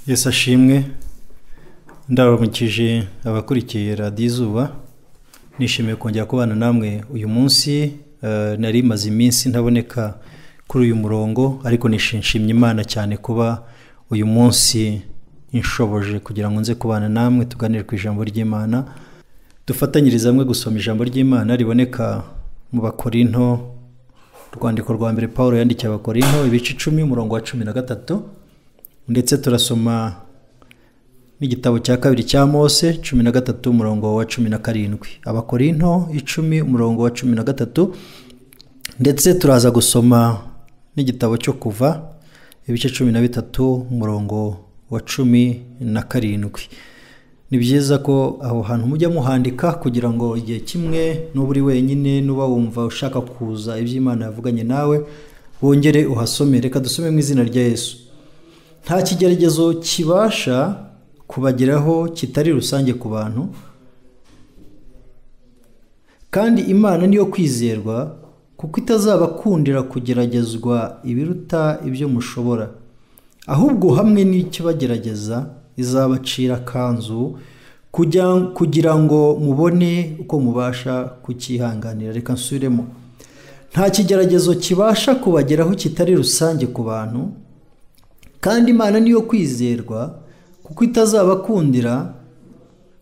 Yesu ashimwe. Ndaramukije abakurikiye Radiyo Izuba, nishimiye kongera kubana namwe uyu munsi. Nari maze iminsi ntaboneka kuri uyu murongo, ariko nishimye Imana cyane kuba uyu munsi inshoboje kugira ngo nze kubana namwe tuganire ku ijambo ry'Imana, dufatanyirize hamwe gusoma ijambo ry'Imana riboneka mu Bakorinto, urwandiko rwa mbere Pawulo yandikiye Abakorinto, ibice 10 umurongo wa 13, ndetse turasoma n'igitabo cya kabiri cya Mose 13 umurongo wa 17. Abakorinto 10 umurongo wa 13, ndetse turaza gusoma n'igitabo cyo Kuva ibice 13 umurongo wa 17. Ni byiza ko aho hantu mujya muhandika kugira ngo igihe kimwe nuba uri wenyine, nuba wumva ushaka kuza iby'Imana yavuganye nawe, wongere uhasome. Reka dusome mu izina rya Yesu. Nta kigeragezo kibasha kubageraho kitari rusange ku bantu, kandi Imana niyo kwizerwa, kuko itazabakundira kugeragezwa ibiruta ibyo mushobora, ahubwo hamwe n'ikibagerageza izabacira akanzu kugira ngo mubone uko mubasha kucyihanganira. Reka nsubiremo. Nta kigeragezo kibasha kubageraho kitari rusange ku bantu, kandi Imana niyo kwizerwa, kuko itazabakundira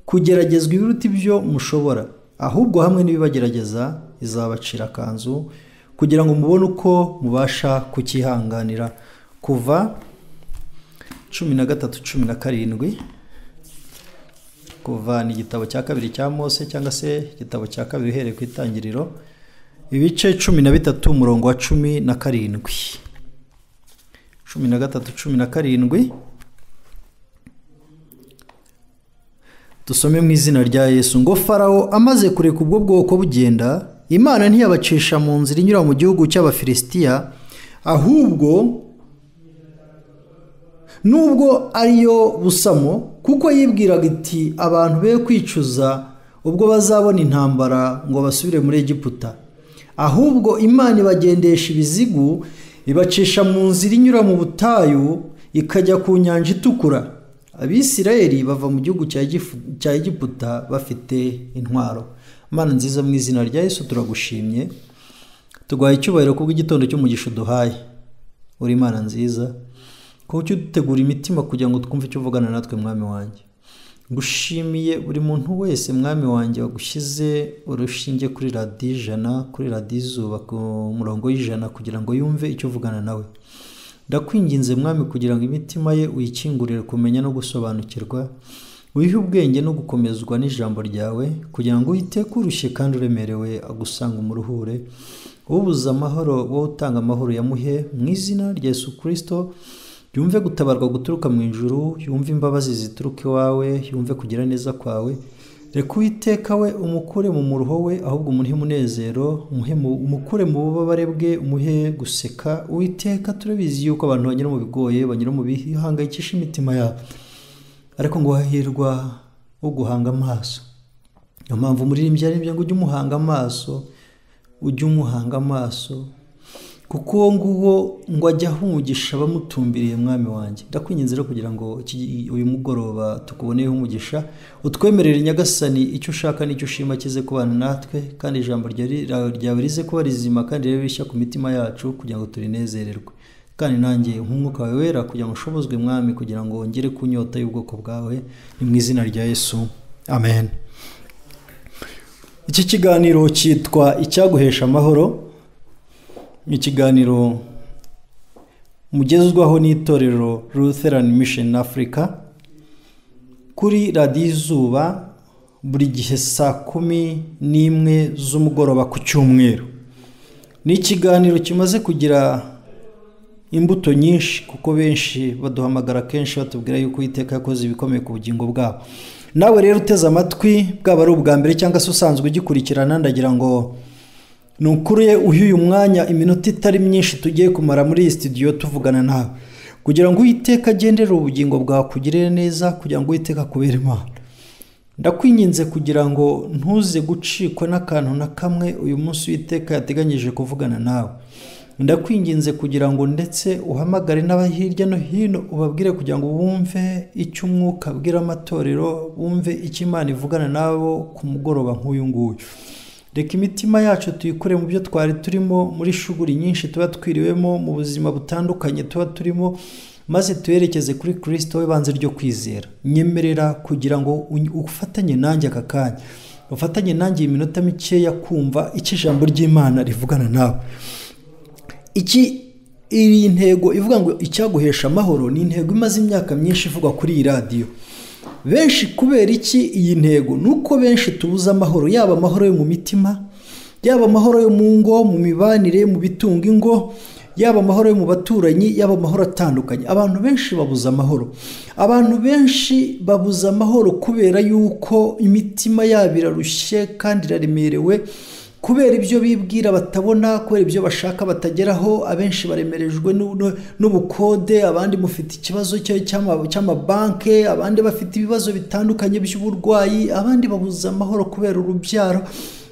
kugeragezwa ibiruta ibyo mushobora, ahubwo hamwe n'ibibagerageza izabacira akanzu kugira ngo mubone uko mubasha kucyihanganira. Kuva 13:17. Kuva ni igitabo cya kabiri cya Mose, cyangwa se igitabo cya kabiri uhereye ku itangiriro, ibice 13 umurongo wa 17. 13:17. Dusome mu izina rya Yesu. Ngo Farawo amaze kureka ubwo bwoko bugenda, Imana ntiyabacisha mu nzira inyura mu gihugu cy'Abafilisitiya, ahubwo nubwo ariyo busamo, kuko yibwiraga iti abantu be kwicuza ubwo bazabona intambara ngo basubire muri Egiputa. Ahubwo Imana ibagendesha ibizigu, ibacisha mu nzira inyura mu butayu, ikajya ku nyanja itukura. Abisirayeli bava mu gihugu cya Egiputa bafite intwaro. Mana nziza, mu izina rya Yesu turagushimye, tuguhaye icyubahiro kubw'igitondo cy'umugisha uduhaye. Uri Imana nziza, kuko udutegura imitima kugira ngo twumve icyo uvugana natwe. Mwami wanjye, ngushimiye buri muntu wese, Mwami wanjye, wagushyize urushinge kuri Radiyo Ijana, kuri Radiyo Izuba, ku murongo w'ijana, kugira ngo yumve icyo uvugana nawe. Ndakwinginze Mwami kugira ngo imitima ye uyikingurire kumenya no gusobanukirwa, wihe ubwenge no gukomezwa n'ijambo ryawe, kugira ngo Uwiteka urushye kandi uremerewe agusanga umuruhure, ubuze amahoro wowe utanga amahoro yamuhe, mu izina rya Yesu Kristo. Yumve gutabarwa guturuka mu ijuru, yumve imbabazi zituruka iwawe, yumve kugira neza kwawe. Reka Uwiteka we umukure mu muruho we, ahubwo umuhe umunezero, umukure mu bubabare bwe, umuhe guseka. Uwiteka, turabizi yuko abantu banyura mu bigoye, banyura mu bihangayikisha imitima yabo, ariko ngo hahirwa uguhanga amaso. Niyo mpamvu umuririmbyi yaririmbye ngo ujye umuhanga amaso, ujye umuhanga amaso, kuko uwo nguwo ngo ajya ahumugisha bamutumbiriye. Mwami wanjye, ndakwinginze rero kugira ngo uyu mugoroba tukuboneyeho umugisha, utwemerere Nyagasani icyo ushaka n'icyo ushima kize kubana natwe, kandi ijambo ryawe rize kuba rizima kandi ribe rishya ku mitima yacu kugira ngo turinezererwe. Kandi nanjye nk'umwuka wawe wera kugira ngo ushobozwe, Mwami, kugira ngo ngere ku nyota y'ubwoko bwawe, ni mu izina rya Yesu, amen. Iki kiganiro cyitwa Icyaguhesha Amahoro. Ni ikiganiro mugezwaho n'itorero Lutheran Mission Africa kuri Radiyo Izuba buri gihe saa 11 z'umugoroba ku cyumweru. Ni ikiganiro kimaze kugira imbuto nyinshi, kuko benshi baduhamagara kenshi batubwira yuko Uwiteka yakoze ibikomeye ku bugingo bwabo. Nawe rero uteze amatwi, bwaba ari ubwa mbere cyangwa se usanzwe ugikurikirana, ndagira ngo ni ukuri uyu mwanya, iminota itari myinshi tugiye kumara muri iyi studio tuvugana nawe, kugira ngo Uwiteka agendere ubugingo bwawe akugirire neza, kugira ngo Uwiteka akubere Imana. Ndakwinginze kugira ngo ntuze gucikwa n'akantu na kamwe uyu munsi Uwiteka yateganyije kuvugana nawe. Ndakwinginze kugira ngo ndetse uhamagare n'aba hirya no hino, ubabwire kugira ngo bumve icyo Umwuka abwira amatorero, bumve icyo Imana ivugana nabo ku mugoroba nk'uyu nguyu. Reka imitima yacu tuyikure mu byo twari turimo, muri shuguri nyinshi tuba twiriwemo, mu buzima butandukanye tuba turimo, maze tuyerekeze kuri Kristo w'ibanze ryo kwizera. Nyemerera kugira ngo ufatanye nanjye aka kanya, ufatanye nanjye iminota mikeya kumva icyo ijambo ry'Imana rivugana nawe. Iyi ntego ivuga ngo icyaguhesha amahoro ni intego imaze imyaka myinshi ivugwa kuri iyi radiyo. Benshi kubera iki iyi ntego? Ni uko benshi tubuze amahoro, yaba amahoro yo mu mitima, yaba amahoro yo mu ngo, mu mibanire, mu bitunga ingo, yaba amahoro yo mu baturanyi, yaba amahoro atandukanye. Abantu benshi babuze amahoro. Abantu benshi babuze amahoro kubera yuko imitima yabo irarushye kandi iraremerewe, kubera ibyo bibwira batabona, kubera ibyo bashaka batageraho. Abenshi baremerejwe n'ubukode, abandi mufite ikibazo cy'amabanke, abandi bafite ibibazo bitandukanye by'uburwayi, abandi babuze amahoro kubera urubyaro,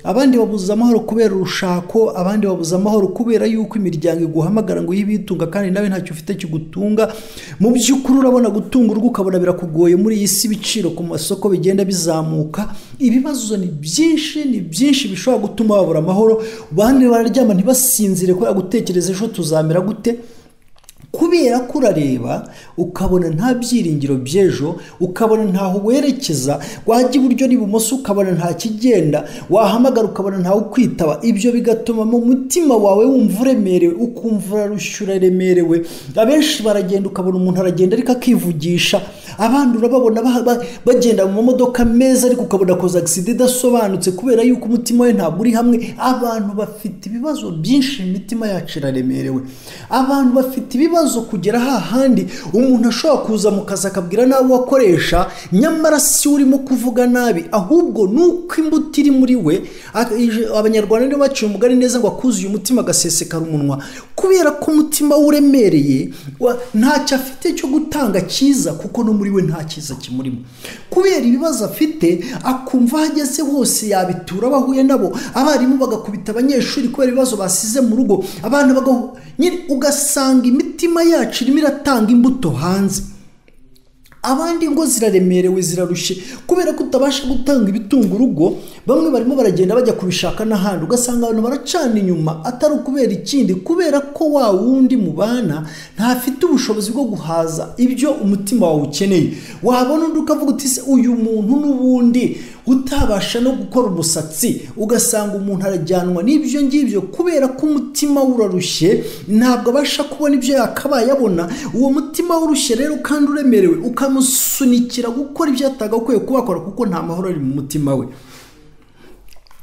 abandi babuze amahoro kubera urushako, abandi babuze amahoro kubera yuko imiryango iguhamagara ngo yibitunga kandi nawe ntacyo ufite kigutunga. Mu by'ukuri urabona gutunga urugo ukabona birakugoye muri iyi si, ibiciro ku masoko bigenda bizamuka, ibibazo ni byinshi, ni byinshi bishobora gutuma babura amahoro. Abandi bararyama ntibasinzire kubera gutekereza ejo tuzamera gute, kubera ko urareba ukabona nta byiringiro by'ejo, ukabona ntaho werekeza, wajya iburyo n'ibumoso ukabona nta kigenda, wahamagara ukabona ntawe ukwitaba. Ibyo bigatuma mu mutima wawe wumva uremerewe, ukumva urarushye, uraremerewe. Abenshi baragenda ukabona umuntu aragenda ariko akivugisha, abandi urababona bagenda mu mamodoka meza ariko ukabona akoze agisida idasobanutse kubera yuko umutima we ntabwo uri hamwe. Abantu bafite ibibazo byinshi, imitima yacu iraremerewe. Abantu bafite ibibazo kugera hahandi umuntu ashobora kuza mu kazi akabwira n'abo akoresha, nyamara si urimo kuvuga nabi, ahubwo nuko imbuto iri muri we. Abanyarwanda nibo baciye umugani neza ngo akuzuye umutima agasesekara umunwa. Kubera ko umutima uremereye, ntacyo afite cyo gutanga cyiza, kuko no muri we nta cyiza kimurimo. Kubera ibibazo afite, akumva ahageze hose yabitura abahuye nabo. Abarimu bagakubita abanyeshuri kubera ibibazo basize mu rugo, abantu ugasanga imitima yacu irimo iratanga imbuto hanze. Abandi ngo ziraremerewe, zirarushye kubera ko utabasha gutanga ibitunga urugo. Bamwe barimo baragenda bajya kubishaka n'ahandi, ugasanga abantu baracana inyuma atari ukubera ikindi, kubera ko wa wundi mubana ntafite ubushobozi bwo guhaza ibyo umutima wawe ukeneye. Wabona undi ukavuga uti se uyu muntu n'ubundi utabasha no gukora umusatsi, ugasanga umuntu arajyanwa n'ibyo ngibyo kubera ko umutima urarushye, ntabwo abasha kubona ibyo yakabaye abona. Uwo mutima urushye rero kandi uremerewe ukamusunikira gukora ibyo atagakwiye kubakora, kuko nta mahoro ari mu mutima we.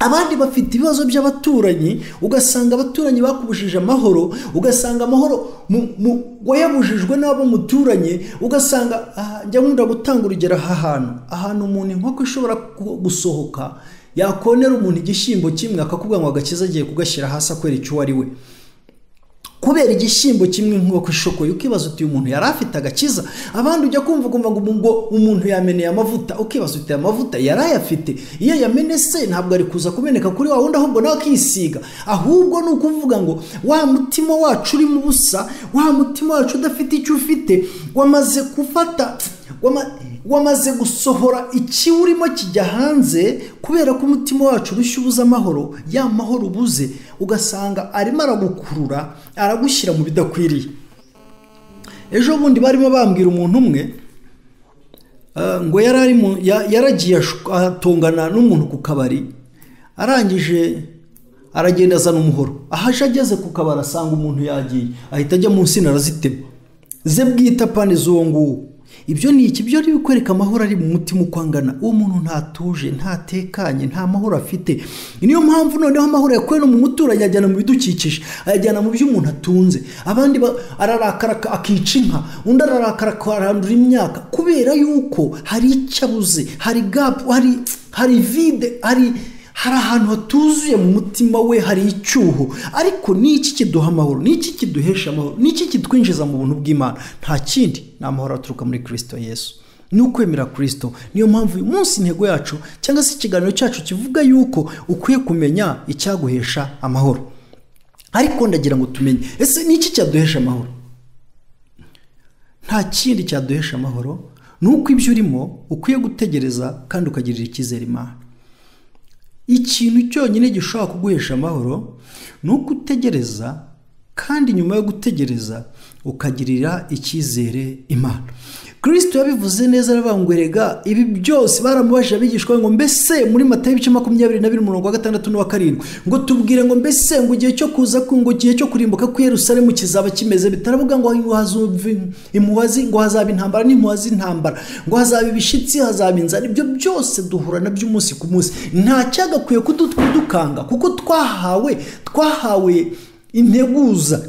Abandi bafite ibibazo by'abaturanyi, ugasanga abaturanyi bakubujije amahoro, ugasanga amahoro wayabujijwe n'abo muturanye. Ugasanga njya nkunda gutanga urugero aha hantu umuntu inkoko ishobora gusohoka yakonera umuntu igishyimbo kimwe akakubwira ngo agakiza agiye kugashyira hasi akwereka uwo ari we. Kubera igishyimbo kimwe nk'uko ishokoye, ukibaza uti umuntu yari afite agakiza. Abandi ujya kumva ukumva ngo umuntu yameneye amavuta, ukibaza uti amavuta yari ayafite, iyo yamene se ntabwo ari kuza kumeneka kuri wa wundi, ahubwo nawe akisiga. Ahubwo ni ukuvuga ngo wa mutima wacu urimo ubusa, wa mutima wacu udafite icyo ufite, wamaze gufata, wamaze gusohora ikiwurimo kijya hanze, kubera ko umutima wacu urushye ubuze amahoro. Ya mahoro ubuze ugasanga arimo aragukurura, aragushyira mu bidakwiriye. Ejo bundi barimo bambwira umuntu umwe ngo yaragiye atongana n'umuntu ku kabari, arangije aragenda azana umuhoro. Ahaje ageze ku kabari asanga umuntu yagiye, ahita ajya munsi arazitema ze bwita pane z'uwo nguwo. Ibyo ni iki? Byo bikwereka amahoro ari mu mutima uko angana. Uwo muntu ntatuje, ntatekanye, nta mahoro afite. Niyo mpamvu noneho amahoro yakuye no mu muturanyi ajyana mu bidukikije, ayajyana mu byo umuntu atunze. Abandi ararakara akica inka, undi ararakara akarandura imyaka, kubera yuko hari icyo abuze, hari gap, hari vide, hari ahantu hatuzuye mu mutima we, hari icyuho. Ariko ni iki kiduha amahoro? Ni iki kiduhesha amahoro? Ni iki kitwinjiza mu buntu bw'Imana? Nta kindi, ni amahoro aturuka muri Kristo Yesu, ni ukwemera Kristo. Niyo mpamvu uyu munsi intego yacu cyangwa se ikiganiro cyacu kivuga yuko ukwiye kumenya icyaguhesha amahoro. Ariko ndagira ngo tumenye, ese ni iki cyaduhesha amahoro? Nta kindi cyaduhesha amahoro ni uko ibyo urimo ukwiye gutegereza kandi ukagirira icyizere Imana. Ikintu cyonyine gishobora kuguhesha amahoro ni uko utegereza, kandi nyuma yo gutegereza ukagirira icyizere Imana. Kristo yabivuze neza aravuga ngo erega ibi byose baramubajije abigishwa ngo mbese muri Matayo ibice 22 umurongo wa 6 n'uwa 7 ngo tubwire ngo mbese ngo igihe cyo kuza ngo igihe cyo kurimbuka ku Yerusalemu kizaba kimeze bitaravuga ngo hazumva impuhazi, ngo hazaba intambara n'impuha z'intambara, ngo hazaba ibishitsi, hazaba inzara. Ibyo byose duhura nabyo umunsi ku munsi. Nta cyagakwiye kudukanga kuko twahawe integuza,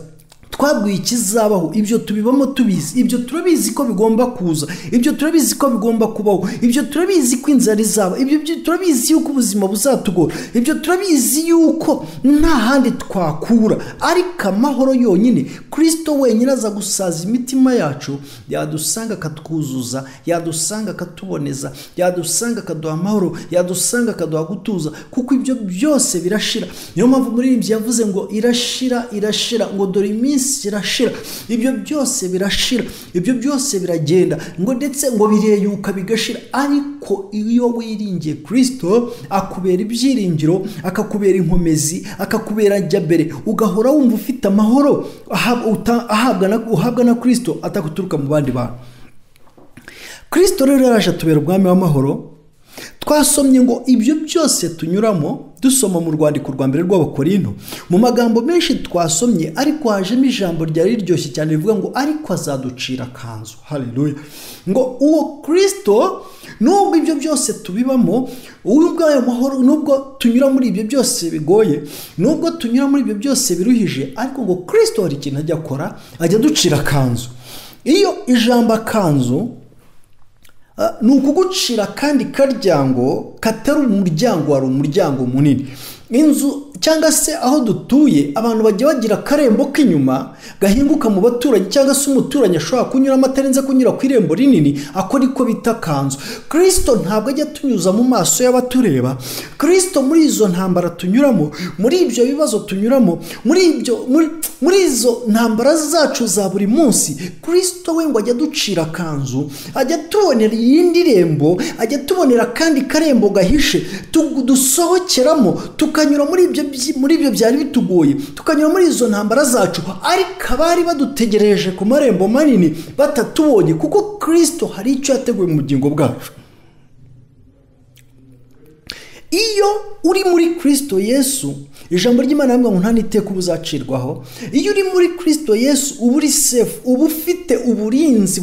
twabwiye ikizabaho. Ibyo tubibamo tubizi, ibyo turabizi ko bigomba kuza, ibyo turabizi ko bigomba kubaho, ibyo turabizi ko inzara izaba, ibyo turabizi yuko ubuzima buzatugora, ibyo turabizi yuko nta handi twakura. Ariko amahoro yonyine, Kristo wenyine aza gusaza imitima yacu, yadusanga akatwuzuza, yadusanga akatuboneza, yadusanga akaduha amahoro, yadusanga akaduha gutuza, kuko ibyo byose birashira. Niyo mpamvu umuririmbyi yavuze ngo irashira, irashira, ngo dore iminsi irashira. Ibyo byose birashira, ibyo byose biragenda, ngo ndetse ngo bireyuka bigashira. Ariko iyo wiringiye Kristo akubera ibyiringiro, akakubera inkomezi, akakubera jyambere, ugahora wumva ufite amahoro uhabwa na Kristo ataguturuka mu bandi bantu. Kristo rero yaraje atubera ubwami w'amahoro. Twasomye ngo ibyo byose tunyuramo, dusoma mu rwandiko rwa mbere rw'Abakorinto, mu magambo menshi twasomye, ariko hajemo ijambo ryari riryoshye cyane rivuga ngo ariko azaducira akanzu. Haleluya! Ngo uwo Kristo, nubwo ibyo byose tubibamo, ubwo ayo mahoro, nubwo tunyura muri ibyo byose bigoye, nubwo tunyura muri ibyo byose biruhije, ariko ngo Kristo hari ikintu ajya akora, ajya aducira akanzu. Iyo ijambo akanzu ni ukugucira kandi karyango katari umuryango, wari umuryango munini. Inzu cyangwa se aho dutuye abantu bajya bagira akarembo k'inyuma gahinguka mu baturanyi, cyangwa se umuturanyi ashobora kunyuramo atarenze kunyura ku irembo rinini, ako niko bita kanzu. Kristo ntabwo ajya tunyuza mu maso y'abatureba. Kristo muri izo ntambara tunyuramo, muri ibyo bibazo tunyuramo, muri izo ntambara zacu za buri munsi, Kristo we ngo ajya ducira akanzu, ajya tubonera iyindi rembo, ajya tubonera kandi karembo gahishe dusohokeramo, tukanyura muri ibyo byari bitugoye, tukanyura muri izo ntambara zacu, ariko abari badutegereje ku marembo manini batatubonye, kuko Kristo hari icyo yateguye mu bugingo bwacu. Iyo uri muri Kristo Yesu, ijambo ry'Imana rivuga ngo nta n'iteka ubuzacirwaho. Iyo uri muri Kristo Yesu uba uri safe, uba ufite uburinzi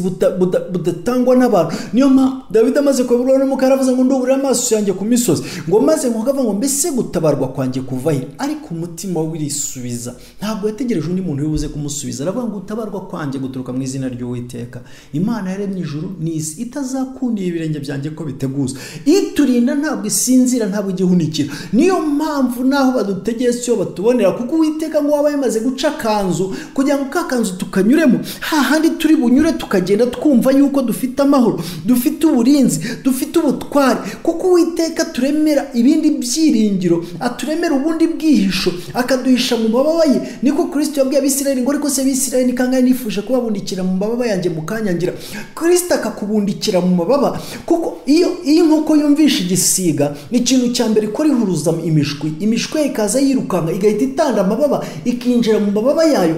budatangwa n'abantu. Niyo mpamvu Dawidi amaze kuburwa n'umwuka aravuze ngo ndubura amaso yanjye ku misozi, ngo maze nkukavuga ngo mbese gutabarwa kwanjye kuva he? Ariko umutima we urisubiza, ntabwo yategereje undi muntu wibuze kumusubiza. Aravuga ngo gutabarwa kwanjye guturuka mu izina ry'Uwiteka, Imana yaremye ijuru n'isi, itazakundiye ibirenge byanjye ko biteguza. Iturinda ntabwo isinzira, ntabwo igihunikira. Niyo mpamvu naho badutegetse cyo batubonera, kuko Uwiteka ngo waba yamaze guca akanzu kugira ngo kakanzu tukanyuremo, hahandi turi bunyure tukagenda twumva yuko dufite amahoro, dufite uburinzi, dufite ubutware, kuko Uwiteka turemera ibindi byiringiro, aturemera ubundi bwihisho, akaduhisha mu mababa ye. Niko Kristo yabwiye Abisirayeli ngo ariko se Abisirayeli ni kangahe nifuje kubabundikira mu mababa yanjye mukanyangira. Kristo akakubundikira mu mababa, kuko iyo inkoko yumvisha igisiga, ikintu cya mbere ikora ihuruza imishwi, imishwi ikaza yirukanka igahita itanda amababa, ikinjira mu mababa yayo,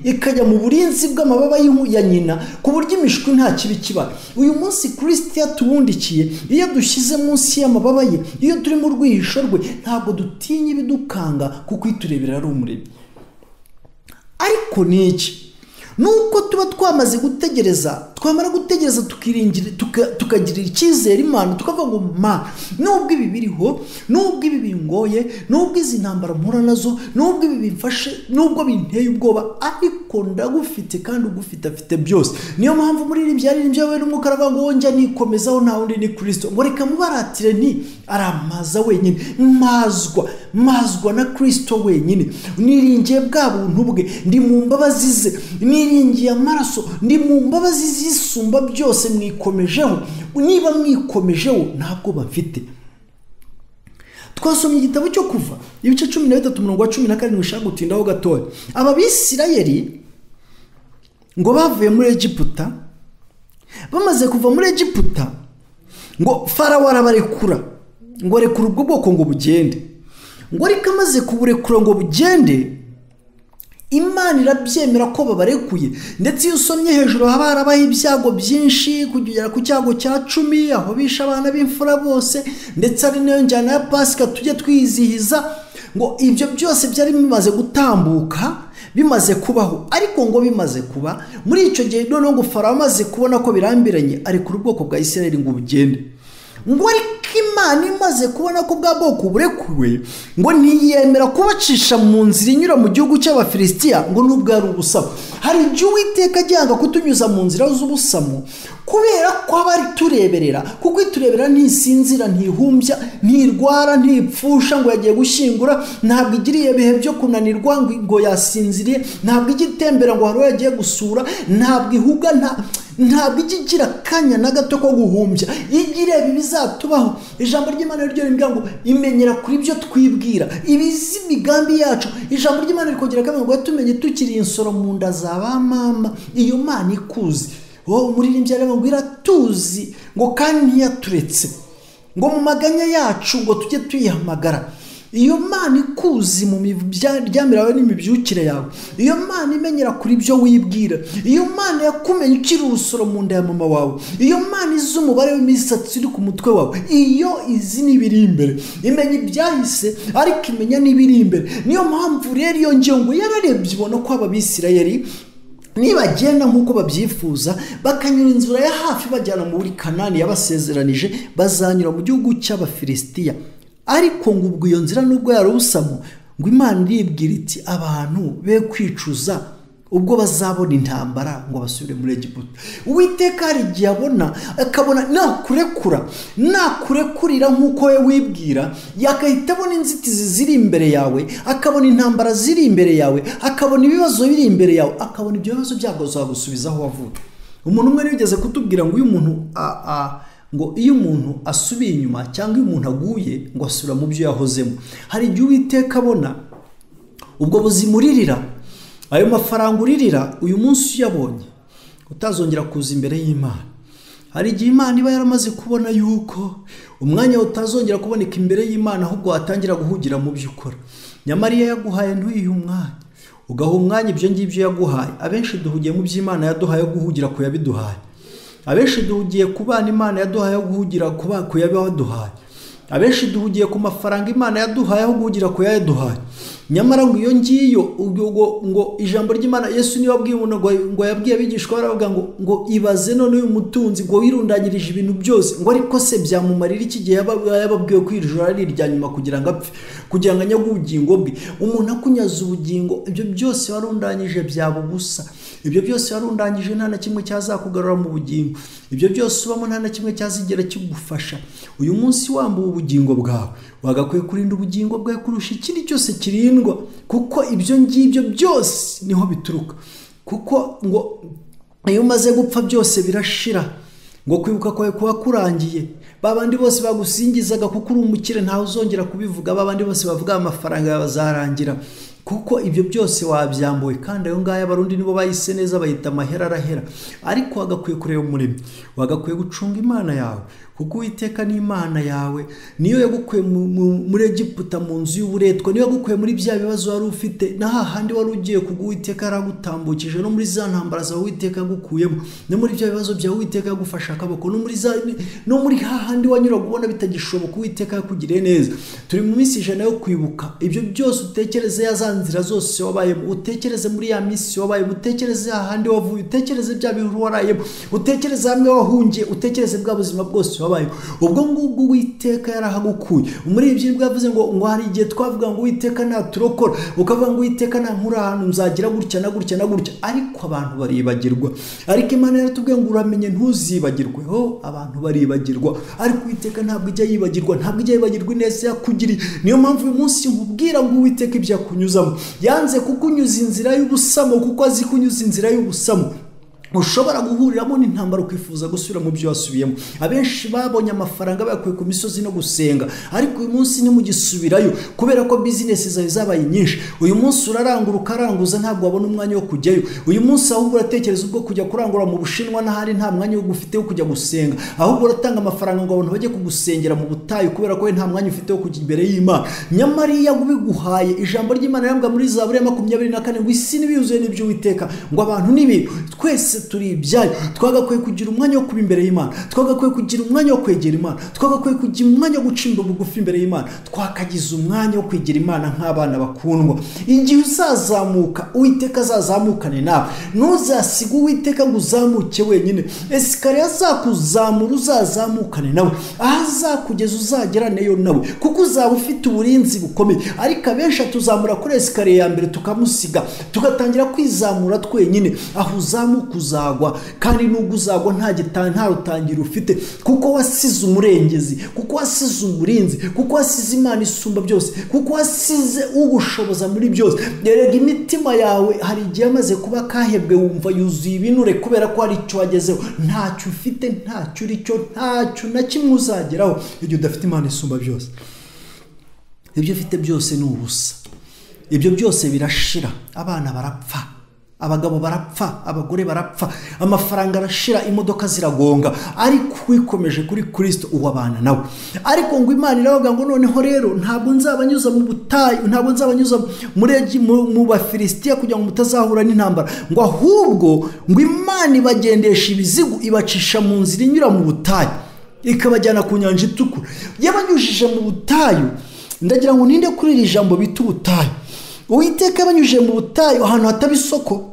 ikajya mu burinzi bw'amababa ya nyina, ku buryo imishwi nta kibi kiba. Uyu munsi Kristo yatubundikiye, iyo dushyize munsi y'amababa ye, iyo turi mu rwihisho rwe, ntabwo dutinya ibidukanga, kuko iturebera ari umuremyi. Ariko ni iki? Nuko tuba twamaze gutegereza, twamara gutegereza tukiringira, tukagirira icyizere Imana, tukavuga ngo ma nubwo ibi biriho, nubwo ibi bingoye, nubwo izi ntambara mpura nazo, nubwo ibi bimfashe, nubwo binteye ubwoba, ariko ndagufite kandi ugufite afite byose. Niyo mpamvu muri iri byari we n'umwuka aravuga ngo njya nikomezaho nta wundi ni Kristo, ngo reka mubaratire nti aramaza wenyine, mazwa na Kristo wenyine, niringiye bwa buntu bwe, ndi mu mbabazi ze, niringiye amaraso, ndi mu mbabazi zisumba byose, mwikomejeho. Niba mwikomejeho ntabwo bafite. Twasomye igitabo cyo Kuva ibice 13 umurongo wa 17, ushaka gutindaho gatoya. Aba Bisirayeli ngo bavuye muri Egiputa, bamaze kuva muri Egiputa ngo Farawo arabarekura, ngo rekura ubwo bwoko ngo bugende. Ngo ariko amaze kuburekura ngo bugende, Imana irabyemera ko babarekuye. Ndetse iyo usomye hejuru haba harabaho ibyago byinshi kugera ku cyago cya 10, aho bishe abana b'imfura bose, ndetse ari nayo njyana ya Pasika tujye twizihiza. Ngo ibyo byose byari bimaze gutambuka, bimaze kubaho. Ariko ngo bimaze kuba muri icyo gihe noneho ngo Farawo amaze kubona ko birambiranye, arekura ubwoko bwa Isirayeli ngo bugende. Ngo ariko Imana imaze kubona ko bwa bwoko burekuwe, ngo ntiyemera kubacisha mu nzira inyura mu gihugu cy'Abafilisitiya, ngo nubwo ari ubusamo. Hari igihe Uwiteka ajyanga kutunyuza mu nzira z'ubusamo kubera ko aba ari tureberera, kuko iturebera ntisinzira, ntihumbya, ntirwara, ntipfusha ngo yagiye gushyingura, ntabwo igiriye ibihe byo kunanirwa ngo yasinziriye, ntabwo ijya itembera ngo hari uwo yagiye gusura, ntabwo ihuga, ntabwo ijya igira akanya na gato ko guhumbya, ijya ireba ibizatubaho. Ijambo ry'Imana ryo rimbwira ngo imenyera kuri byo twibwira, ibizi imigambi yacu. Ijambo ry'Imana rikongera kandi ngo tumenye tukiri insoro mu nda za ba mama. Iyo Mana ikuzi, wowe umuririmbyi areba ngo iratuzi, ngo kandi ntiyaturetse, ngo mu maganya yacu ngo tujye tuyihamagara. Iyo Mana ikuzi mu miryamire yawe n'imibyukire yawe, iyo Mana imenyera kuri byo wibwira, iyo Mana yakumenye ukiri urusoro mu nda ya mama wawe, iyo Mana izi umubare w'imisatsi uri ku mutwe wawe, iyo izi n'ibiri imbere, imenya ibyahise ariko imenya n'ibiri imbere. Niyo mpamvu rero iyo ngingo yararebye ibona ko aba Bisirayeli nibagenda nk'uko babyifuza, bakanyura inzira ya hafi bajyana muri Kanani yabasezeranije, bazanyura mu gihugu cy'Abafilisitiya. Ariko ngo ubwo iyo nzira nubwo yari ubusamo, ngo Imana iribwira iti abantu be kwicuza ubwo bazabona intambara ngo basubire muri Egiputa. Uwiteka hari igihe abona, akabona nakurekura, nakurekurira nk'uko we wibwira, yakahita abona inzitizi ziri imbere yawe, akabona intambara ziri imbere yawe, akabona ibibazo biri imbere yawe, akabona ibyo bibazo byagusubiza aho wavuye. Umuntu umwe yigeze kutubwira ngo uyu muntu ngo iyo umuntu asubiye inyuma cyangwa iyo umuntu aguye ngo asubira mu byo yahozemo. Hari igihe Uwiteka abona ubwo buzima uririra, ayo mafaranga uririra uyu munsi uyabonye utazongera kuza imbere y'Imana. Hari igihe Imana iba yaramaze kubona yuko umwanya utazongera kuboneka imbere y'Imana, ahubwo watangira guhugira mu byo ukora. Nyamara iyo yaguhaye ntuyihe umwanya, ugaha umwanya ibyo ngibyo yaguhaye. Abenshi duhugiye mu by'Imana yaduhaye guhugira ku yabiduhaye. Abenshi duhugiye ku bana Imana yaduhaye guhugira ku yabiduhaye. Abenshi duhugiye ku mafaranga Imana yaduhaye aho guhugira ku yaduhaye. Nyamara ngo iyo ngiyo ngo ijambo ry'Imana, Yesu niwe wabwiye umuntu ngo yabwiye abigishwa baravuga ngo ibaze none uyu mutunzi ngo wirundanyirije ibintu byose, ngo ariko se byamumarira iki gihe yababwiye ko iri joro ari irya nyuma kugira ngo apfe, kugira ngo anyage ubugingo bwe. Umuntu akunyaza ubugingo, ibyo byose warundanyije byaba ubusa, ibyo byose warundanyije nta na kimwe cyazakugarura mu bugingo, ibyo byose ubamo nta na kimwe cyazigera kigufasha. Uyu munsi wambuwe ubugingo bwawe, wagakwiye kurinda ubugingo bwawe kurusha ikindi cyose kirindwa, kuko ibyo ngibyo byose niho bituruka. Kuko ngo iyo umaze gupfa byose birashira, ngo kwibuka kwawe kuba kurangiye. Babandi bose bagusingizaga kuko uri umukire ntawe uzongera kubivuga, babandi bose bavuga amafaranga bazarangira, kuko ibyo byose wabyambuwe. Kandi ayo ngayo Abarundi nibo bayise neza, bayita amahera arahera. Ariko wagakwiye kureba umuremyi, wagakwiye gucunga Imana yawe, kuko Uwiteka ni Imana yawe, niyo yagukuye muri Egiputa mu nzu y'uburetwa, niyo yagukuye muri bya bibazo wari ufite, na hahandi wari ugiye kugwa Uwiteka yaragutambukije, no muri za ntambara zawe Uwiteka yagukuyemo, no muri bya bibazo byawe Uwiteka yagufashe akaboko, no muri hahandi wanyuraga ubona bitagishoboka Uwiteka yakugiriye neza. Turi mu minsi 100 yo kwibuka ibyo byose. Utekereze ya za nzira zose wabayemo, utekereze muri ya minsi wabayemo, utekereze hahandi wavuye, utekereze bya bihuru warayemo, utekereze hamwe wahungiye, utekereze bwa buzima bwose wabayemo. Ubwo ngubwo Uwiteka yarahagukuye. Umuririmbyi nibwo yavuze ngo hari igihe twavuga ngo Uwiteka naturokora, ukavuga ngo Uwiteka nankura ahantu nzagira gutya na gutya na gutya, ariko abantu baribagirwa. Ariko Imana yaratubwiye ngo uramenye ntuzibagirwe. Ho abantu baribagirwa, ariko Uwiteka ntabwo ijya yibagirwa, ntabwo ijya yibagirwa ineza yakugiriye. Niyo mpamvu uyu munsi nkubwira ngo Uwiteka ibyo yakunyuzamo, yanze kukunyuza inzira y'ubusamo, kuko azi kunyuza inzira y'ubusamo. Ushobora guhuriramo n'intambara ukifuza gusubira mu byo wasubiyemo. Abenshi babonye amafaranga bayakuye ku misozi no gusenga, ariko uyu munsi ntimugisubirayo kubera ko bizinesi zawe zabaye nyinshi. Uyu munsi urarangura ukaranguza, ntabwo wabona umwanya wo kujyayo. Uyu munsi ahubwo uratekereza ubwo kujya kurangura mu Bushinwa n'ahari nta mwanya wo ufite wo kujya gusenga, ahubwo uratanga amafaranga ngo abantu bajye kugusengera mu butayu kubera ko nta mwanya ufite wo kujya imbere y'Imana. Nyamara iyo biguhaye, ijambo ry'Imana rivuga muri Zaburi ya 24 ngo isi n'ibiyuzuye n'ibyo Uwiteka, ngo abantu n'ibintu twese turi ibyayo. Twagakwiye kugira umwanya wo kuba imbere y'Imana, twagakwiye kugira umwanya wo kwegera Imana, twagakwiye kugira umwanya wo gucimba bugufi imbere y'Imana, twakagiza umwanya wo kwegera Imana nk'abana bakundwa. Igihe uzazamuka, Uwiteka azazamukane nawe. Ntuzasiga Uwiteka ngo uzamuke wenyine. Esikariye azakuzamura uzazamukane nawe, aho azakugeza uzageraneyo nawe, kuko uzaba ufite uburinzi bukomeye. Ariko abenshi tuzamura kuri esikariye ya mbere tukamusiga, tugatangira kwizamura twenyine. Aho uzamuka uzagwa, kandi nubwo uzagwa nta rutangira ufite, kuko wasize umurengezi, kuko wasize umurinzi, kuko wasize Imana isumba byose, kuko wasize ugushoboza muri byose. Erega imitima yawe hari igihe amaze kuba kahebwe, wumva yuzuye ibinure kubera ko hari icyo wagezeho. Ntacyo ufite, ntacyo uri cyo, ntacyo na kimwe uzageraho igihe udafite Imana isumba byose. Ibyo ufite byose ni ubusa, ibyo byose birashira. Abana barapfa, abagabo barapfa, abagore barapfa, amafaranga arashira, imodoka ziragonga, ariko wikomeje kuri Kristo uwabana nawe. Ariko ngo Imana iravuga ngo noneho rero ntabwo nzabanyuza mu butayu, ntabwo nzabanyuza mu Bafilisitiya kugira ngo mutazahura n'intambara, ngo ahubwo ngo Imana ibagendesha ibizigu, ibacisha mu nzira inyura mu butayu, ikabajyana ku nyanja itukura. Yabanyujije mu butayu. Ndagira ngo ninde kuri iri jambo bita ubutayu. Uwiteka yabanyujije mu butayu ahantu hataba isoko.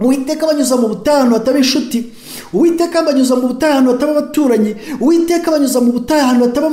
Uwiteka abanyuza mu butayu ahantu hataba inshuti. Uwiteka abanyuza mu butayu ahantu hataba abaturanyi. Uwiteka abanyuza mu butayu ahantu hataba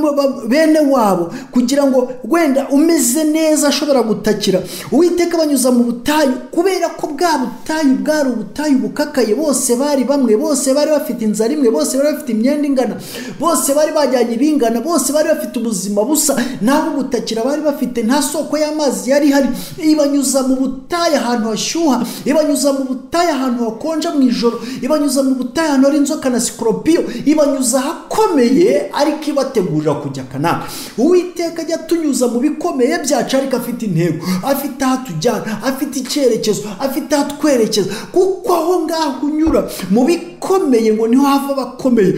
bene wabo, kugira ngo wenda umeze neza ashobora gutakira. Uwiteka abanyuza mu butayu kubera ko bwa butayu bwari ubutayu bukakaye. Bose bari bamwe, bose bari bafite inzara imwe, bose bari bafite imyenda ingana, bose bari bajyanye ibingana, bose bari bafite ubuzima busa, ntaho gutakira bari bafite, nta soko y'amazi yari ihari. Ibanyuza mu butayu ahantu hashyuha, ibanyuza mu butayu ahantu hakonja mu ijoro, ibanyuza mu butayu ahantu hari inzoka na sikoropiyo, ibanyuza ahakomeye, ariko ibategurira kujya Kanani. Uwiteka ajya atunyuza mu bikomeye byacu, ariko afite intego, afite aho atujyana, afite icyerekezo, afite aho atwerekeza, kuko aho ngaho unyura mu bikomeye ngo niho hava abakomeye.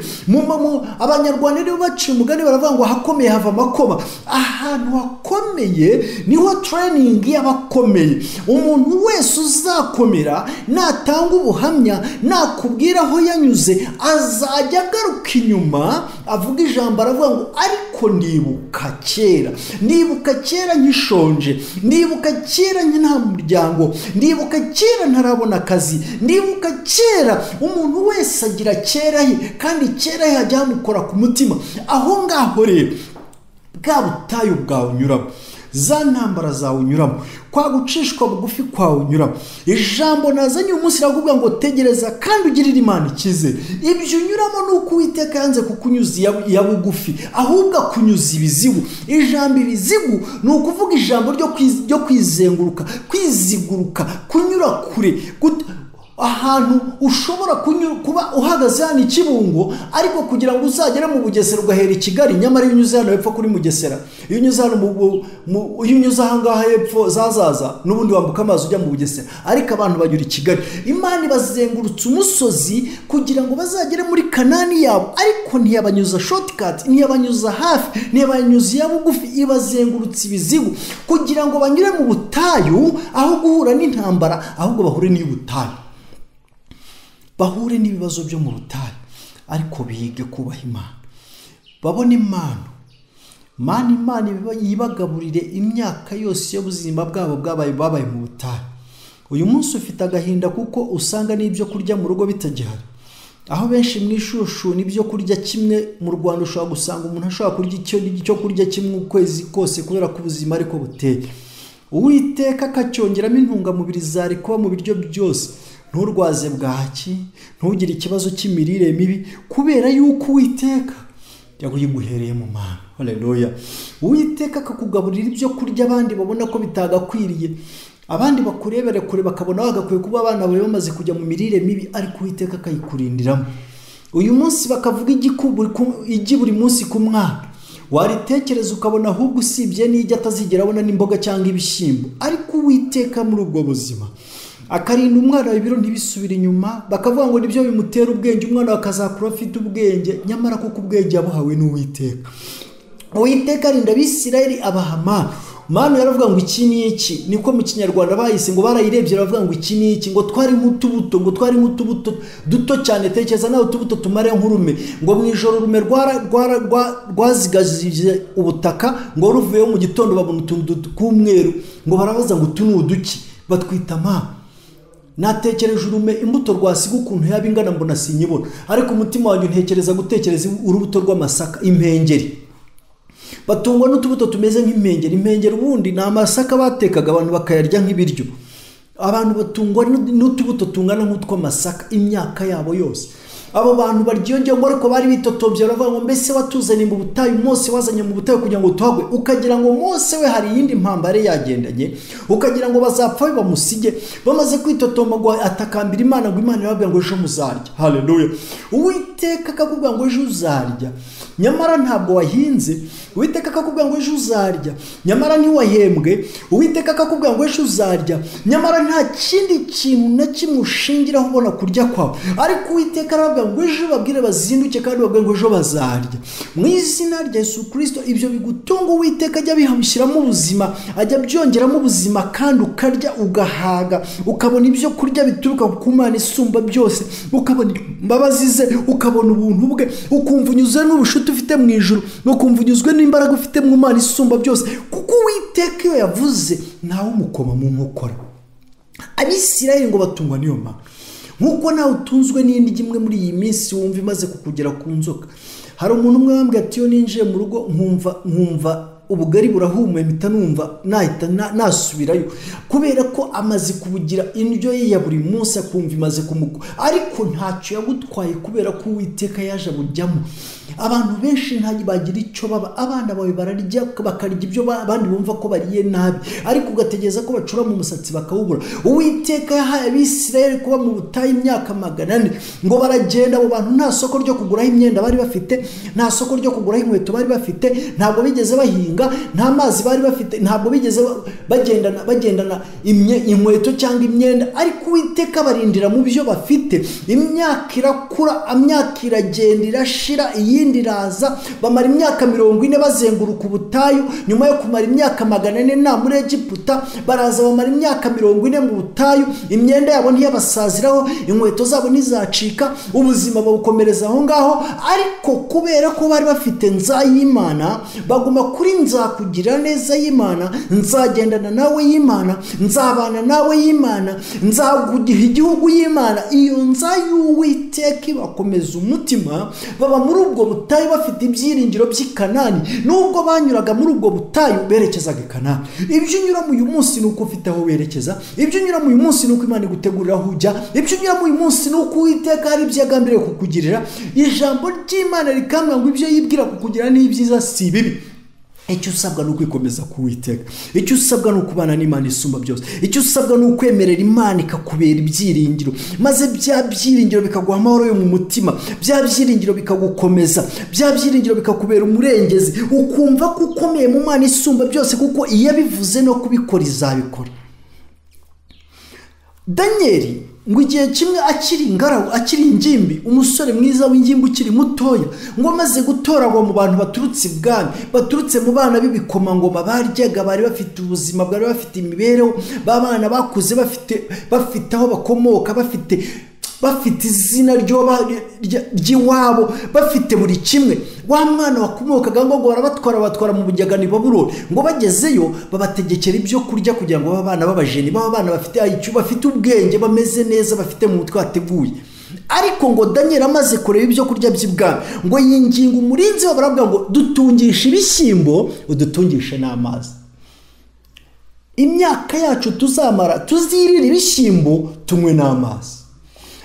Abanyarwanda nibo baciye umugani baravuga ngo ahakomeye hava amakoma. Ahantu hakomeye niho training y'abakomeye. Umuntu wese uzakomera natanga ubuhamya, nakubwira aho yanyuze, azajya agaruka inyuma avuga ijambo, aravuga ngo ariko ndibuka kera, ndibuka kera nkishonje, ndibuka kera nta muryango, ndibuka kera ntarabona akazi, ndibuka kera. Umuntu wese agira kera he, kandi kera he hajya hamukora ku mutima. Aho ngaho rero bwa butayu bwawe unyuramo, za ntambara zawe unyuramo, kwa gucishwa bugufi kwawe unyuramo, ijambo nazanye umunsi rirakubwira ngo tegereza kandi ugirire Imana icyizere. Ibyo unyuramo ni uko Uwiteka yanze kukunyuza iya bugufi, ahubwo akunyuza ibizigu. Ijambo ibizigu ni ukuvuga ijambo ryo kwizenguruka, kwiziguruka, kunyura kure, ahantu ushobora kuba uhagaze hano i Kibungo, ariko kugira ngo uzagere mu Bugesera ugahera i Kigali, nyamara iyo unyuze hano hepfo kuri Mugesera, iyo unyuze hano iyo unyuze aha ngaha hepfo zazaza, n'ubundi wambuka amazi ujya mu Bugesera, ariko abantu banyura i Kigali. Imana ibazengurutse umusozi kugira ngo bazagere muri Kanani yabo, ariko ntiyabanyuza shortcut, ntiyabanyuza hafi, ntiyabanyuza iya bugufi, ibazengurutse ibizigu kugira ngo banyure mu butayu, aho guhura n'intambara ahubwo bahure n'ubutayu, bahure n'ibibazo byo mu butayu, ariko bige kubaha Imana, babone Imana. Imana yibagaburire imyaka yose y'ubuzima bwabo babaye mu butayu. Uyu munsi ufite agahinda kuko usanga n'ibyo kurya mu rugo bitagihari. Aho benshi mu ishushu n'ibyo kurya kimwe mu Rwanda, ushobora gusanga umuntu ashobora kurya icyo kurya kimwe ukwezi kose kubera ko ubuzima ariko buteye. Uwiteka akacyongeramo intungamubiri zari kuba mu biryo byose. Nturwaze bwaki, ntugire ikibazo cy'imirire mibi, kubera yuko Uwiteka yaguhereye mu Mana. Haleluya. Uwiteka akakugaburira ibyo kurya abandi babona ko bitagakwiriye. Abandi bakurebere kure bakabona wagakwiye kuba abana bawe bamaze kujya mu mirire mibi, ariko Uwiteka akayikurindiramo. Uyu munsi bakavuga igi buri munsi ku mwana, waritekereza ukabona ahubwo usibye n'ijya atazigera abona n'imboga cyangwa ibishyimbo. Ariko Uwiteka muri ubwo buzima akarinda umwana ibiro ntibisubire inyuma, bakavuga ngo nibyo bimutera ubwenge, umwana akazakura afite ubwenge, nyamara kuko ubwenge yabuhawe n'Uwiteka. Uwiteka arinda Abisirayeli abaha manu. Manu yaravuga ngo iki ni iki, niko mu Kinyarwanda bahise ngo barayirebye baravuga ngo iki ni iki, ngo twari nk'utubuto, ngo twari nk'utubuto duto cyane. Tekereza nawe utubuto tumare nk'urume, ngo mu ijoro urume rwazigazije ubutaka, ngo ruvuyeho mu gitondo babona utuntu tw'umweru, ngo barabaza ngo utu ni uduki, batwita manu. Natekereje urume imbuto rwasiga ukuntu yaba ingana mbona sinyibona, ariko umutima wanjye ntekereza gutekereza urubuto rw'amasaka, impengeri. Batungwa n'utubuto tumeze nk'impengeri. Impengeri ubundi ni amasaka batekaga abantu bakayarya nk'ibiryo. Abantu batungwa n'utubuto tungana nk'utw'amasaka imyaka yabo yose. Abo bantu baryongeye ngo ariko bari bitotombye baravuga ngo mbese watuzanye mu butayu, Mose wazanye mu butayu kugira ngo tuhagwe, ukagira ngo Mose we hari iyindi mpambare yagendanye, ukagira ngo bazapfa bamusige. Bamaze kwitotomba ngo atakambira Imana, ngo Imana irababwira ngo ejo muzarya. Haleluya! Uwiteka akakubwira ngo ejo uzarya, nyamara ntabwo wahinze. Uwiteka akakubwira ngo ejo uzarya, nyamara ntiwahembwe. Uwiteka akakubwira ngo ejo uzarya, nyamara nta kindi kintu na kimwe ushingiraho ubona kurya kwawe. Ariko Uwiteka arababwira ngo ejo babwire bazinduke, kandi babwire ngo ejo bazarya. Mu izina rya Yesu Kristo, ibyo bigutunga Uwiteka ajya abishyiramo ubuzima, ajya abyongeramo ubuzima, kandi ukarya ugahaga, ukabona ibyo kurya bituruka ku Mana isumba byose, ukabona imbabazi ze, ukabona ubuntu bwe, ukumva unyuzwe n'ubushuti ufite mu ijuru, ukumva unyuzwe n'imbaraga ufite mu Mana isumba byose, kuko Uwiteka iyo yavuze ntawe umukoma mu nkokora. Abisirayeli ngo batungwa n'iyo mana. Nkuko nawe utunzwe n'indyo imwe muri iyi minsi wumva imaze kukugera ku nzoka. Hari umuntu umwe wambwiye ati iyo ninjiye mu rugo nkumva ubugari burahumuye, mpita numva nahita nasubirayo, kubera ko amaze kubugira indyo ye ya buri munsi, akumva imaze kumugwa. Ariko ntacyo yagutwaye kubera ko Uwiteka yaje abujyamo. Abantu benshi ntabwo bagira icyo baba, abana bawe bararya bakarya ibyo abandi bumva ko bariye nabi, ariko ugategereza ko bacura mu musatsi bakawubura. Uwiteka yahaye Abisirayeli kuba mu butayu imyaka 400, ngo baragenda. Abo bantu nta soko ryo kuguraho imyenda bari bafite, nta soko ryo kuguraho inkweto bari bafite, ntabwo bigeze bahinga, nta mazi bari bafite, ntabwo bigeze bagendana inkweto cyangwa imyenda. Ariko Uwiteka barindira mu byo bafite. Imyaka irakura, imyaka iragenda irashira, iyindi iraza. Bamara imyaka 40 bazenguruka ubutayu. Nyuma yo kumara imyaka 400 na muri Egiputa, baraza bamara imyaka 40 mu butayu. Imyenda yabo ntiyabasaziraho, inkweto zabo ntizacika, ubuzima babukomereza aho ngaho. Ariko kubera ko bari bafite nza y'Imana, baguma kuri nzakugira neza y'Imana, nzagendana nawe y'Imana, nzabana nawe y'Imana, nzaguha igihugu y'Imana. Iyo nza y'Uwiteka ibakomeza umutima, baba muri ubwo butayu bafite ibyiringiro by'i Kanani. Nubwo banyuraga muri ubwo butayu berekezaga i Kanani. Ibyo unyuramo uyu munsi ni uko ufite aho werekeza, ibyo unyuramo uyu munsi ni uko Imana igutegurira aho ujya, ibyo unyuramo uyu munsi ni uko Uwiteka hari ibyo yagambiriye kukugirira. Ijambo ry'Imana rikambwira ngo ibyo yibwira kukugira ni ibyiza si ibibi. Icyo usabwa ni ukwikomeza ku Uwiteka, icyo usabwa ni ukubana n'Imana isumba byose, icyo usabwa ni ukwemerera Imana ikakubera ibyiringiro, maze bya byiringiro bikaguha amahoro yo mu mutima, bya byiringiro bikagukomeza, bya byiringiro bikakubera umurengezi, ukumva ko ukomeye mu Mana isumba byose, kuko iyo abivuze no kubikora izabikora. Danieli ngo igihe kimwe akiri ingaragu, akiri ingimbi, umusore mwiza w'ingimbi ukiri mutoya, ngo amaze gutoragwa mu bantu baturutse ibwami, baturutse mu bana b'ibikomangoma baryaga, bari bafite ubuzima, bari bafite imibereho, b'abana bakuze bafite aho bakomoka, bafite izina ry'iwabo, bafite buri kimwe. Wa mwana wakomokaga ngo barabatwara batwara mu bujyagani Babuloni, ngo bagezeyo babategekera ibyo kurya kugira ngo abana b'abajeni, b'abana bafite IQ, bafite ubwenge, bameze neza, bafite mu mutwe hateguye. Ariko ngo Daniel amaze kureba ibyo kurya by'ibwami, ngo yinginga umurinzi we, barabwira ngo dutungishe ibishyimbo, udutungishe n'amazi. Imyaka yacu tuzamara tuzirira ibishyimbo, tunywe n'amazi.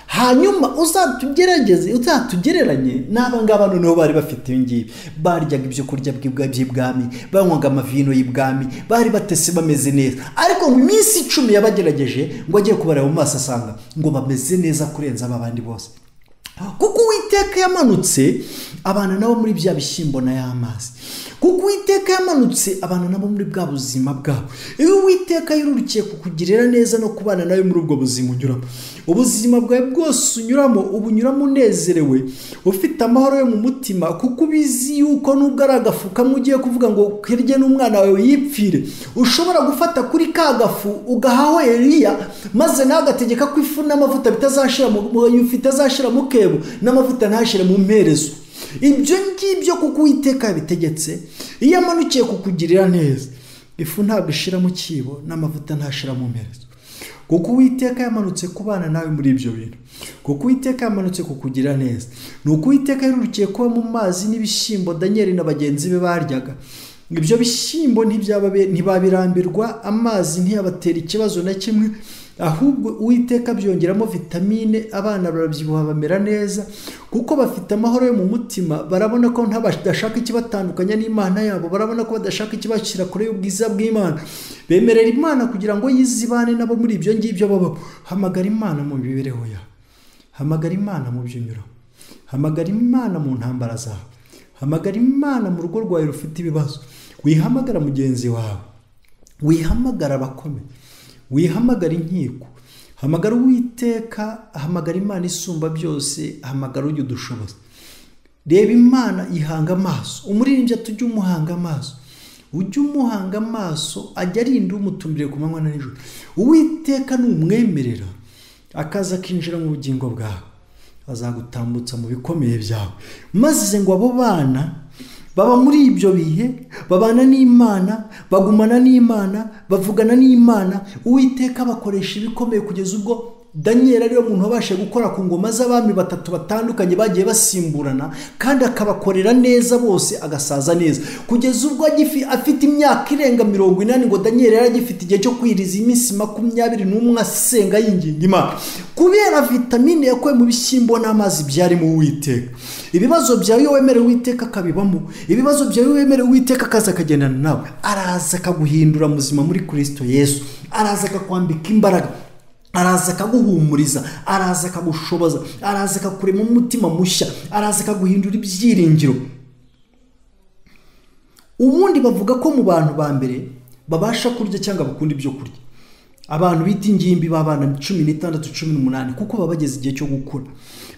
Hanyuma uzatugerageze, uzatugereranye n'aba ngaba noneho bari bafite ibi ngibi, baryaga ibyo kurya by'ibwami, banywaga amavino y'ibwami, bari batese bameze neza. Ariko ngo iminsi 10 yabagerageje, ngo agiye kubareba mu maso asanga ngo bameze neza kurenza aba bandi bose. Kuko Uwiteka yamanutse abana nabo muri bya bishyimbo na y'amazi. Kuko Uwiteka yamanutse abana nabo muri bwa buzima bwabo. Iyo Uwiteka yururukiye kukugirira neza no kubana nawe muri ubwo buzima unyuramo, ubuzima bwawe bwose unyuramo ubunyuramo unezerewe, ufite amahoro yo mu mutima, kuko ubizi yuko nubwo ari agafu kamwe ugiye kuvuga ngo kirye n'umwana wawe yipfire, ushobora gufata kuri ka gafu ugahaho Eliya, maze nawe agategeka ko ifu n'amavuta bitazashira mu kebo, n'amavuta ntashire mu mperezo. Ibyo ngibyo kuko Uwiteka yabitegetse, iyo amanukiye kukugirira neza, ifu ntabwo ishira mu kibo n'amavuta ntashira mu mperezo. Kuko Uwiteka yamanutse kubana nawe muri ibyo bintu, kuko Uwiteka yamanutse kukugira neza. Nuko Uwiteka yarurukiye kuba mu mazi n'ibishyimbo Daniel na bagenzi be baryaga. Ibyo bishyimbo ntibabirambirwa, amazi ntiyabatera ikibazo na kimwe, ahubwo Uwiteka byongeramo vitamine, abana barabyibuha bamera neza, kuko bafite amahoro yo mu mutima. Barabona ko badashaka ikibatandukanya n'Imana yabo, barabona ko badashaka ikibashyira kure y'ubwiza bw'Imana. Bemerera Imana kugira ngo yizibane nabo muri ibyo ngibyo baba. Hamagara Imana mu mibereho yawe, hamagara Imana mu byo unyuramo, hamagara Imana mu ntambara zawe, hamagara Imana mu rugo rwawe rufite ibibazo. Wihamagara mugenzi wawe, wihamagara abakomeye, wihamagara inkiko, hamagara Uwiteka, hamagara Imana isumba byose, hamagara ujya udushoboza. Reba Imana ihanga amaso. Umuririmbyi tujye umuhanga amaso, ujye umuhanga amaso, ajya arinda umutumbire ku manywa na nijoro. Uwiteka numwemerera akaza akinjira mu bugingo bwawe, azagutambutsa mu bikomeye byawe. Maze ngo abo bana baba muri ibyo bihe, babana n'Imana, bagumana n'Imana, bavugana n'Imana. Uwiteka bakoresha ibikomeye kugeza ubwo Daniel ariwe muntu wabashe gukora ku ngoma z'abami batatu batandukanye bagiye basimburana, kandi akabakorera neza bose, agasaza neza, kugeza ubwo afite imyaka irenga 80. Ngo Daniel yari agifite igihe cyo kwiriza iminsi 21 asenga yinginga Imana, kubera vitamine yakuye mu bishyimbo n'amazi byari mu Uwiteka. Ibibazo byawe iyo wemerewe Uwiteka akabibamo, ibibazo byawe iyo wemerewe Uwiteka akaza akagendana nawe, araza akaguhindura muzima muri Kristo Yesu, araza akakwambika imbaraga, araza akaguhumuriza, araza akagushoboza, araza akakurema umutima mushya, araza akaguhindura ibyiringiro. Ubundi bavuga ko mu bantu ba mbere babasha kurya cyangwa bakunda ibyo kurya, abantu bita ingimbi b'abana 16, 18, kuko baba bageze igihe cyo gukura.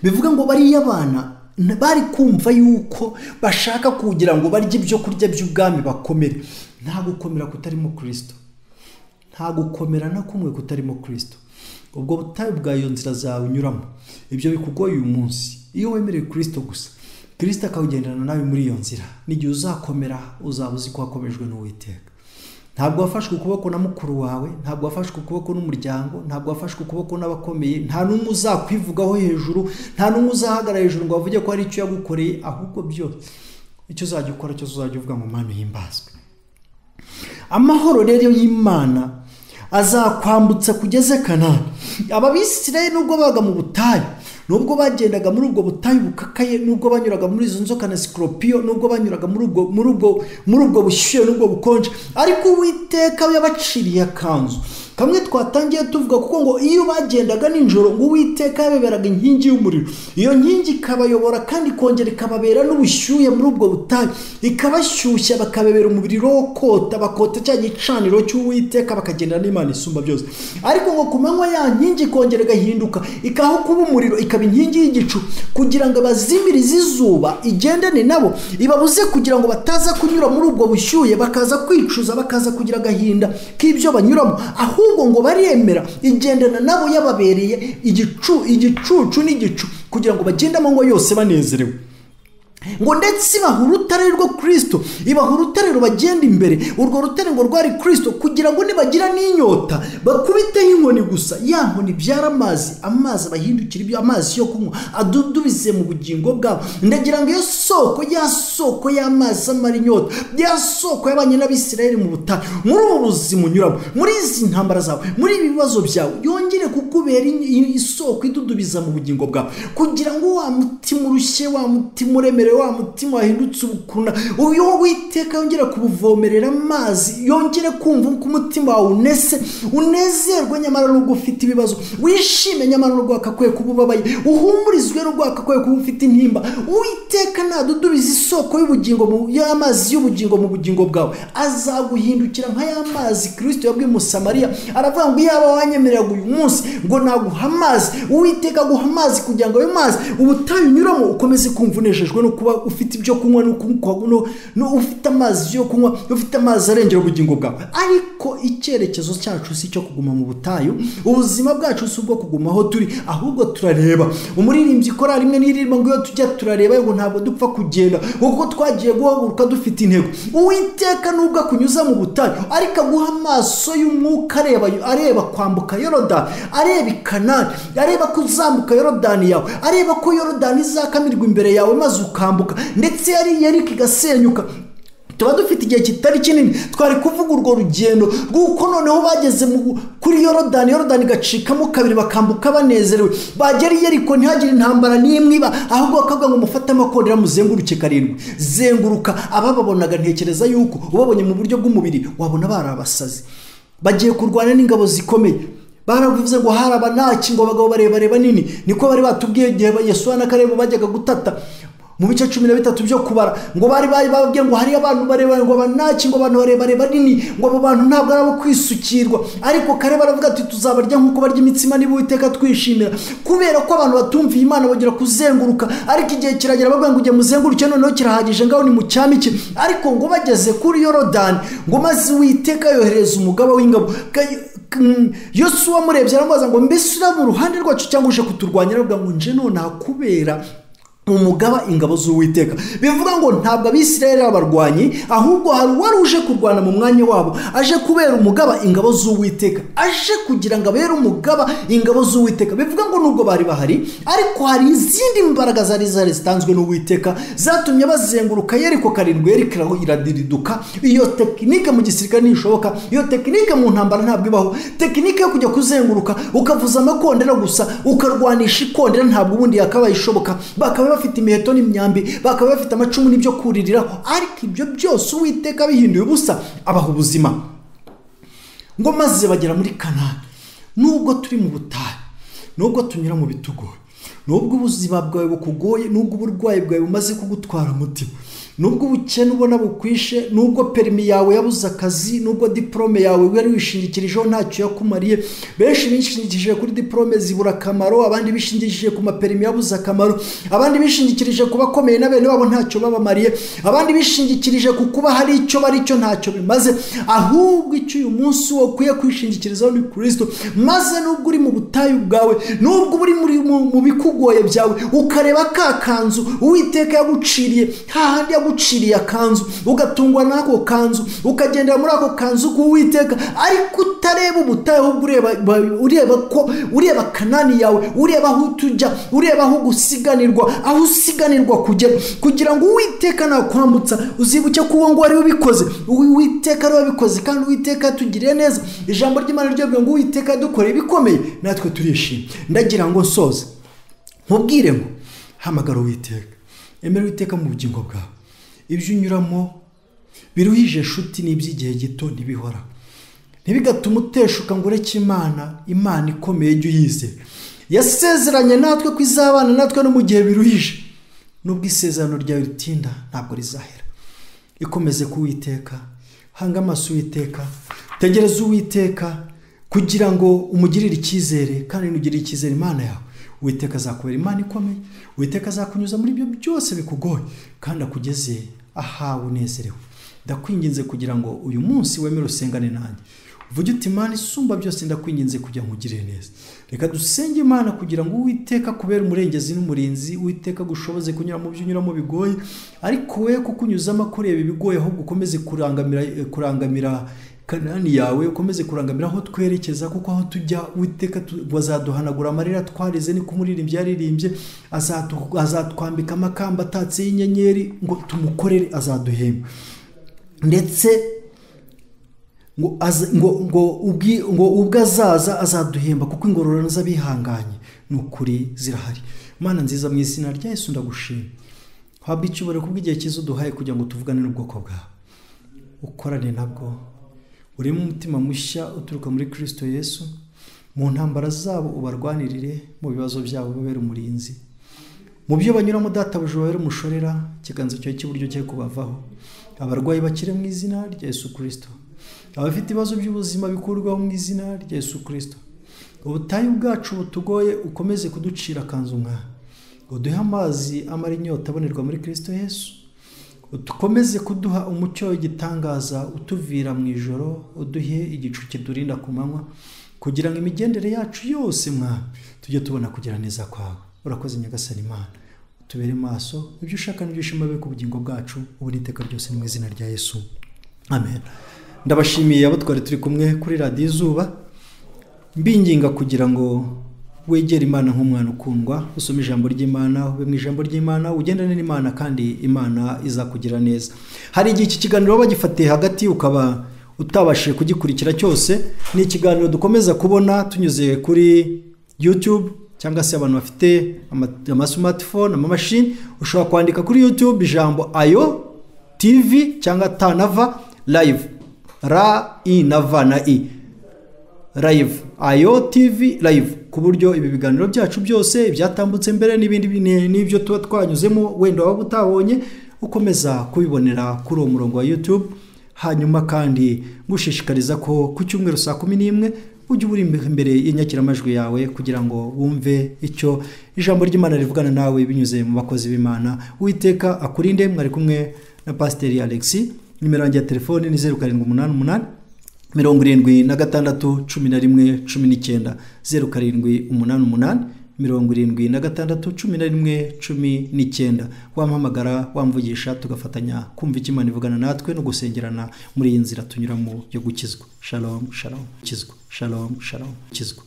Bivuga ngo bariya abana bari kumva yuko bashaka kugira ngo barye ibyo kurya by'ubwami bakomere. Nta gukomera kutarimo Kristo, nta gukomera na kumwe kutarimo Kristo. Ubwo butayu bwa iyo nzira zawe unyuramo, ibyo bikugoye uyu munsi, iyo wemereye Kristo gusa, Kristo akawugendana nawe muri iyo nzira, n'igihe uzakomera uzaba uzi ko wakomejwe n'Uwiteka. Ntabwo wafashwe ukuboko na mukuru wawe, ntabwo wafashwe ukuboko n'umuryango, ntabwo wafashwe ukuboko n'abakomeye, nta n'umwe uzakwivugaho hejuru, nta n'umwe uzahagarara hejuru ngo avuge ko hari icyo yagukoreye, ahubwo byose icyo uzajya ukora cyose uzajya uvuga ngo Mana uhimbazwe. Amahoro rero y'Imana azakwambutsa kugeza Kanani. Aba Bisirayeli nubwo babaga mu butayu, nubwo bagendaga muri ubwo butayu bukakaye, nubwo banyuraga muri izo nzoka na sikoropiyo, nubwo banyuraga muri ubwo bushyuhe n'ubwo bukonje, ariko Uwiteka yabaciriye akanzu kamwe twatangiye tuvuga, kuko ngo iyo bagendaga nijoro ngo Uwiteka yababeraga inkingi y'umuriro, iyo nkingi ikabayobora kandi ikongera ikababera n'ubushyuhe muri ubwo butayu, ikabashyushya bakababera umubiri rokota, bakota cya gicaniro cy'Uwiteka, bakagendana n'Imana isumba byose. Ariko ngo ku manywa ya nkingi ikongera igahinduka ikaho kuba umuriro, ikaba inkingi y'igicu, kugira ngo abazimirize izuba igendane nabo, ibabuze kugira ngo bataza kunyura muri ubwo bushyuhe bakaza kwicuza, bakaza kugira agahinda k'ibyo banyuramo, ahubwo ngo baremera igendana nabo yababereye igicu, igicucu n'igicu, kugira ngo bagende amanywa yose banezerewe. Ngo ndetse ibaha urutare rwo Kristo, ibaha urutare rubagenda imbere. Urwo rutare ngo rwari Kristo, kugira ngo nibagira n'inyota bakubiteho inkoni gusa, ya nkoni ibyara amazi, amazi abahindukira ibyo amazi yo kunywa adudubize mu bugingo bwabo. Ndagira ngo iyo soko, ya soko y'amazi amara inyota, ya soko y'abanye n'Abisirayeli mu butayu, muri ubu buzima unyuramo, muri izi ntambara zawe, muri ibi bibazo byawe, yongere kukubera isoko idudubiza mu bugingo bwawe, kugira ngo wa mutima urushye, wa mutima uremerewe, wa mutima wahindutse ubukuna, uyu Uwiteka yongere kubuvomerera amazi, yongere kumva uko umutima wawe unese, unezerwe nyamara nubwo ufite ibibazo, wishime nyamara nubwo wakakwiye kuba ubabaye, uhumurizwe nubwo wakakwiye kuba ufite intimba. Uwiteka nadudubiza isoko y'ubugingo, y'amazi y'ubugingo mu bugingo bwawe, azaguhindukira nka ya mazi Kristo yabwiye Umusamariya, aravuga ngo iyaba wanyemereraga uyu munsi ngo naguha amazi. Uwiteka aguha amazi kugira ngo ayo mazi ubutayu unyuramo ukomeze kumva unejejwe no kuba ufite ibyo kunywa, no ufite amazi yo kunywa, ufite amazi arengera ubugingo bwawe. Ariko icyerekezo cyacu si cyo kuguma mu butayu, ubuzima bwacu si ubwo kuguma aho turi, ahubwo turareba. Umuririmbyi korali imwe n'iririmba ngo iyo tujya turareba ngo ntabwo dupfa kugenda, kuko twagiye guhaguruka dufite intego. Uwiteka nubwo akunyuza mu butayu, ariko aguha amaso y'umwuka areba kwambuka Yorodani, areba i Kanani, areba ko uzamuka Yorodani yawe, areba ko Yorodani izakamirwa imbere yawe maze ukambuka, ndetse yari Yeriko igasenyuka. Tuba dufite igihe kitari kinini twari kuvuga urwo rugendo rw'uko noneho bageze kuri Yorodani, Yorodani igacikamo kabiri bakambuka banezerewe, bagera i Yeriko ntihagire intambara n'imwe iba, ahubwo bakavuga ngo mufate amakondera muzenguruke karindwi. Zenguruka. Abababonaga ntekereza yuko ubabonye mu buryo bw'umubiri wabona bari abasazi, bagiye kurwana n'ingabo zikomeye. Baravuze ngo hari abanaki, ngo abagabo barebare banini, niko bari batubwiye igihe Yesuwa na Kalebu bajyaga gutata mu bice 13 byo kubara, ngo bari bababwiye ngo hari abantu barebare, ngo abanaki, ngo abantu barebare banini, ngo abo bantu ntabwo ari abo kwisukirwa. Ariko Kalebu aravuga ati tuzabarya nk'uko barya imitsima niba Uwiteka twishimira. Kubera ko abantu batumviye Imana bagera kuzenguruka, ariko igihe kiragera bavuga ngo ujye muzenguruke noneho kirahagije, ngaho ni mu cyamike. Ariko ngo bageze kuri Yorodani, ngo maze Uwiteka yohereza umugaba w'ingabo. Yosuwa amurebye aramubaza ngo mbese uri mu ruhande rwacu cyangwa uje kuturwanya? Aravuga ngo nje nonaha kubera umugaba ingabo z'Uwiteka. Bivuga ngo ntabwo Abisirayeli abarwanyi, ahubwo hari uwari uje kurwana mu mwanya wabo, aje kubera umugaba ingabo z'Uwiteka, aje kugira ngo abere umugaba ingabo z'Uwiteka. Bivuga ngo nubwo bari bahari, ariko hari izindi mbaraga zari zitanzwe n'Uwiteka zatumye bazenguruka Yeriko karindwi, Yeriko iradiriduka. Iyo tekinike mu gisirikare ntishoboka, iyo tekinike mu ntambara ntabwo ibaho. Tekinike yo kujya kuzenguruka ukavuza amakondera gusa, ukarwanisha ikondera, ntabwo ubundi yakabaye ishoboka. Bakaba bafite imiheto n'imyambi, bakaba bafite amacumu n'ibyo kuririraho, ariko ibyo byose Uwiteka bihinduye ubusa, abaha ubuzima. Ngo maze bagera muri Kanani. Nubwo turi mu butayu, nubwo tunyura mu bitugoye, nubwo ubuzima bwawe bukugoye, nubwo uburwayi bwawe bumaze kugutwara umutima, nubwo ubukene ubona bukwishe, nubwo perimi yawe yabuze akazi, nubwo diplome yawe wari wishingikirijeho ntacyo yakumariye. Benshi bishingikirije kuri diplome zibura akamaro, abandi bishingikirije ku maperimi yabuze akamaro, abandi bishingikirije ku bakomeye na bene wabo ntacyo babamariye, abandi bishingikirije ku kuba hari icyo bari cyo ntacyo bimaze. Ahubwo icyo uyu munsi ukwiye kwishingikirizaho ni Kristo. Maze nubwo uri mu butayu bwawe, nubwo uri mu bikugoye byawe, ukareba ka kanzu Uwiteka yaguciriye, hahandi yaguciriye akanzu, ugatungwa n'ako kanzu, ukagendera muri ako kanzu k'Uwiteka, ariko utareba ubutayu, ahubwo ureba ko ureba Kanani yawe, ureba aho tujya, ureba aho gusiganirwa, aho usiganirwa kugera, kugira ngo Uwiteka nakwambutsa uzibuke ko uwo ngo ari ubikoze. Uwiteka ari wabikoze, kandi Uwiteka yatugiriye neza. Ijambo ry'Imana ryavuga ngo Uwiteka yadukoreye ibikomeye, natwe turishimye. Ndagira ngo nsoze nkubwire ngo hamagara Uwiteka, emera Uwiteka mu bugingo bwawe. Ibyo unyuramo biruhije nshuti n'iby'igihe gito ntibihora, ntibigatuma uteshuka ngo ureke Imana. Imana ikomeye jya uyizera, yasezeranye natwe ko izabana natwe no mu gihe biruhije. Nubwo isezerano ryawe ritinda ntabwo rizahera. Ikomeze ku Uwiteka, hanga amaso Uwiteka, tegereza Uwiteka kugira ngo umugirire icyizere, kandi nugirire icyizere Imana yawe, Uwiteka azakubera Imana ikomeye. Uwiteka azakunyuza muri ibyo byose bikugoye, kandi akugeze ahawe unezerewe. Ndakwinginze kugira ngo uyu munsi wemere usengane nanjye, Uvuge uti Imana isumba byose ndakwinginze kugira ngo ugire neza. Reka dusenge Imana kugira ngo Uwiteka kubera umurengezi n'umurinzi, Uwiteka gushoboze kunyura mu byo unyuramo bigoye, ariko we kukunyuzamo kureba ibigoye, ahubwo ukomeze kurangamira Kanani yawe, ukomeze kurangamira aho twerekeza, kuko aho tujya Uwiteka azaduhanagura amarira twarize, niko umuririmbyi yaririmbye, azatwambika amakamba atatse y'inyenyeri ngo tumukorere, azaduhemba. Ndetse ngo ubwo azaza azaduhemba, kuko ingororano z'abihanganye ni ukuri zirahari. Mana nziza, mu izina rya Yesu ndagushima, habwa icyubahiro kubw'igihe cyiza uduhaye kugira ngo tuvugane n'ubwoko bwawe, ukorane nabwo, urimo umutima mushya uturuka muri Kristo Yesu. Mu ntambara zabo ubarwanirire, mu bibazo byabo ubabere umurinzi, mu byo banyuramo databuja ubabere umushorera, ikiganza cyawe cy'iburyo cye kubavaho. Abarwayi bakire mu izina rya Yesu Kristo, abafite ibibazo by'ubuzima bikurwaho mu izina rya Yesu Kristo. Ubutayu bwacu butugoye ukomeze kuducira akanzu nka, uduhe amazi amara inyota abonerwa muri Kristo Yesu. Ukomeze kuduha umucyo w'igitangaza utuvira mu ijoro, uduhe igicu kidurinda ku manywa, kugira ngo imigendere yacu yose mwa tujye tubona kugira neza kwawe. Urakoze Nyagasani Imana, utubere maso, ibyo ushaka n'ibyo ushima bibe ku bugingo bwacu ubu n'iteka ryose, ni mu izina rya Yesu, amen. Ndabashimiye abo twari turi kumwe kuri Radiyo Izuba, mbinginga kugira ngo wegere Imana nk'umwana ukundwa, usome ijambo ry'Imana, ube mu ijambo ry'Imana, ugendane n'Imana, kandi Imana izakugira neza. Hari igihe iki kiganiro bagifatiye hagati ukaba utabashije kugikurikira cyose. Ni ikiganiro dukomeza kubona tunyuze kuri YouTube, cyangwa se abantu bafite ama smartphone, amamashini, ushobora kwandika kuri YouTube ijambo Ayo TV cyangwa T na V live, R I na V na I live, Ayo TV live, ku buryo ibi biganiro byacu byose ibyatambutse mbere n'ibindi n'ibyo tuba twanyuzemo wenda waba utabonye, ukomeza kubibonera kuri uwo murongo wa YouTube. Hanyuma kandi ngushishikariza ko ku cyumweru saa 11 ujye uri imbere y'inyakiramajwi yawe kugira ngo wumve icyo ijambo ry'Imana rivugana nawe binyuze mu bakozi b'Imana. Uwiteka akurinde. Mwari kumwe na Pasiteri Alexis. Nimero yanjye ya telefone ni 0788 76 11 19, 0788 76 11 19. Wampamagara, wamvugisha, tugafatanya kumva icyo Imana ivugana natwe no gusengerana muri iyi nzira tunyuramo yo gukizwa. Shalom, shalom, kizwa. Shalom, shalom, kizwa.